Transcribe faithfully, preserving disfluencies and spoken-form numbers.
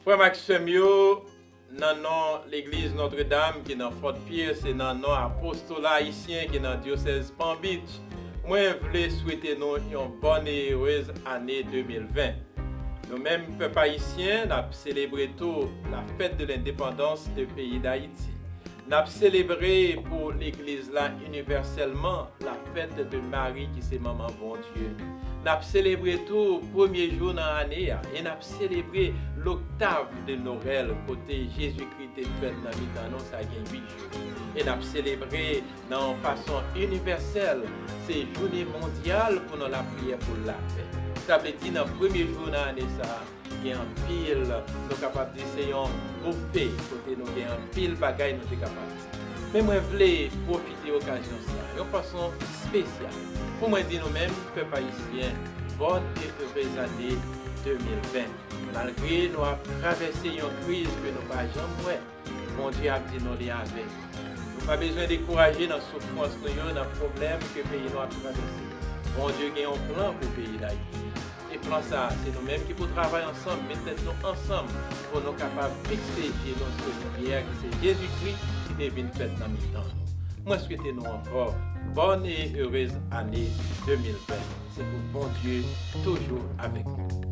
Frè m ak sè m yo, nan non legliz Notre Dame ki nan Fort Pierce e nan non apostola ayisyen ki nan dyosèz Palm Beach, mwen vle swete nou yon bòn e erez ane de mil ven. Nou menm pèp ayisyen, n ap selebre tou la fèt de lendepandans de peyi Dayiti. N ap selebre pou legliz la inivèsèlman la fèt de Mari ki se manman Bondye. N ap selebre tou premye jou nan ane a e n ap selebre loktav de Nwèl kote Jezikri te fèt nan mitan nou, sa gen uit jou. E n ap selebre nan yon fason inivèsèl, se jounen mondyal pou nou lapriyè pou lapè. Sa vle di nan premye jou nan ane sa a, gen anpil, nou kapab di se yon boufe kote nou gen anpil bagay nou te kapab di. Men mwen vle pwofite okazyon sa a yon fason espesyal pou mwen di nou menm, pèp ayisyen, bòn e erez ane de mil ven. Malgre nou ap travèse yon kriz ke nou pa janm wè, Bondye ap di nou li avèk nou. Nou pa bezwen dekouraje nan soufrans nou yo, nan pwoblèm ke peyi nou ap travèse. Bondye gen yon plan pou peyi Dayiti. E plan sa a, se nou menm ki pou travay ansanm, met tèt nou ansanm pou nou kapab fikse je nou sou limyè ki se Jezikri ki te vin fèt nan mitan nou. Mwen swete nou ankò bòn e erez ane de mil ven. Se pou Bondye toujou avèk nou.